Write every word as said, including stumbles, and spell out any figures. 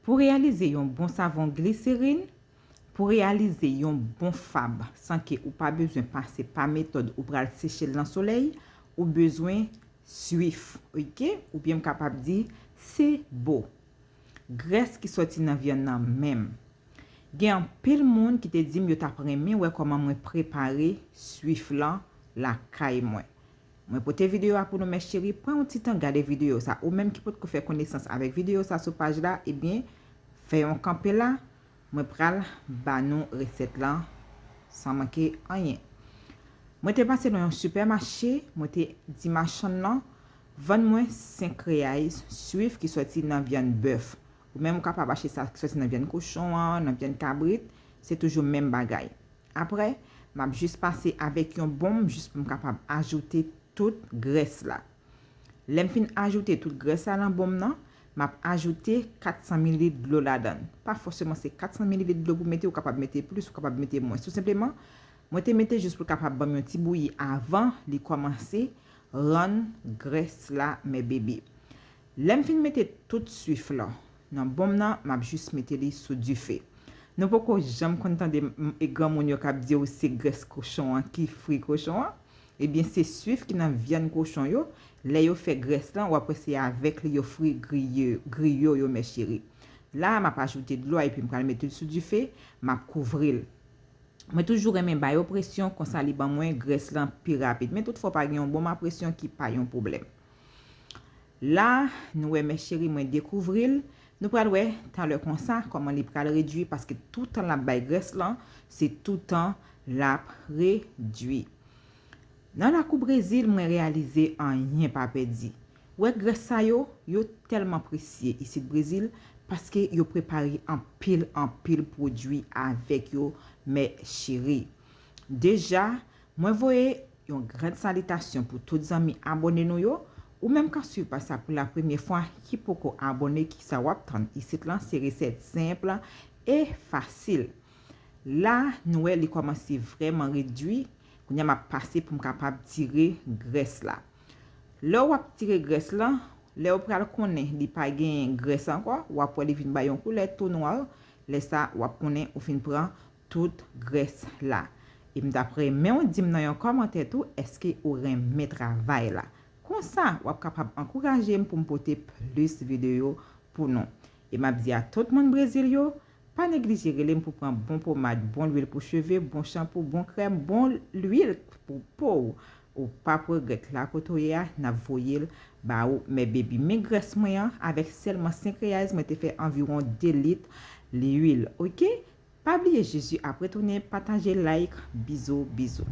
Pou reyalize yon bon savon gliserin, pou reyalize yon bon fab san ke ou pa bezwen pase pa metòd ou pral seche l nan solèy, ou bezwen swif, oke? Oubyen m kapab di sebo. Grès ki sòti nan vyann nan menm. Gen anpil moun ki te di m yo t ap renmen wè kòman mwen prepare swif lan lakay mwen. Mwen pote videyo a pou nou, mè cheri. Pran yon ti tan gade videyo sa. Ou menm ki potko fè konesans avèk videyo sa sou paj la, ebyen, fè yon kanpe la. Mwen pral ba nou resèt lan san manke anyen. Mwen te pase nan yon sipèmache, mwen te di machann lan vann mwen senk reyay swif ki sòti nan vyann bèf. Ou menm ou kapab achte sa ki sòti nan vyann kochon an, nan vyann kabrit, se toujou menm bagay. Apre, m ap jis pase avèk yon bonm jis pou m kapab ajoute tout grès la. Lè m fin ajoute tout grès la nan bonm nan, m ap ajoute kat san mililit dlo ladan l. Pa fòseman se kat san mililit dlo pou mete, ou kapab mete plis, ou kapab mete mwens. Tou senpleman, mwen te mete jis pou l kapab ban m yon ti bouyi avan li kòmanse rann grès la, mè bebe. Lè m fin mete tout swif lan nan bonm nan, m ap jis mete li sou dife. Nou poko janm konn tande m, m, e granmoun yo k ap di w se grès kochon an ki fri kochon an? Ebyen, se swif ki nan vyann kochon yo. Lè yo fè grès lan, w ap wè se avèk li yo fri griyo, griyo yo, mè cheri. La, m ap ajoute dlo a epi m pral mete l sou dife, m ap kouvri l. Mwen toujou renmen ba yo presyon, konsa li ban mwen grès lan pi rapid. Men toutfwa, w pa gen yon bonm a presyon ki pa yon pwoblèm. La, nou wè, mè cheri, mwen dekouvri l. Nou pral wè talè konsa kòman li pral redui, paske toutan l ap bay grès lan, se toutan l ap redui. Nan lakou Brezil, mwen reyalize anyen pa pèdi. Wè grès sa yo, yo tèlman presye isit Brezil, paske yo prepare anpil, anpil pwodui avèk yo, mè cheri. Deja, mwen voye yon gran salitasyon pou tout zanmi abòne nou yo. Ou menm k ap swiv paj sa pou la premyè fwa, ki poko abòne, kisa w ap tann? Isit lan, se resèt senp e fasil. La, nou wè li kòmanse vrèman redui. Kounye a, m ap pase pou m kapab tire grès la. Lè w ap tire grès lan, lè w pral konnen li pa gen grès ankò, w ap wè li vin bay yon koulè tou nwa. Lè sa, w ap konnen ou fin pran tout grès la. E m t ap renmen w di m nan yon kòmantè tou, èske ou renmen travay la? Konsa, w ap kapab ankouraje m pou m pote plis videyo pou nou. E m ap di a tout moun Brezil yo, pa neglije rele m pou pran bon pomad, bon lwil pou cheve, bon chanpou, bon krèm, bon lwil pou po w. Ou p ap regrèt la kote w ye a, n ap voye l ba ou. Mè baby, men grès mwen an, avèk sèlman senk reyaz, mwen te fè anviwon de lit lwil, oke? Pa bliye Jezi ap retounen, pataje, like, bizou, bizou.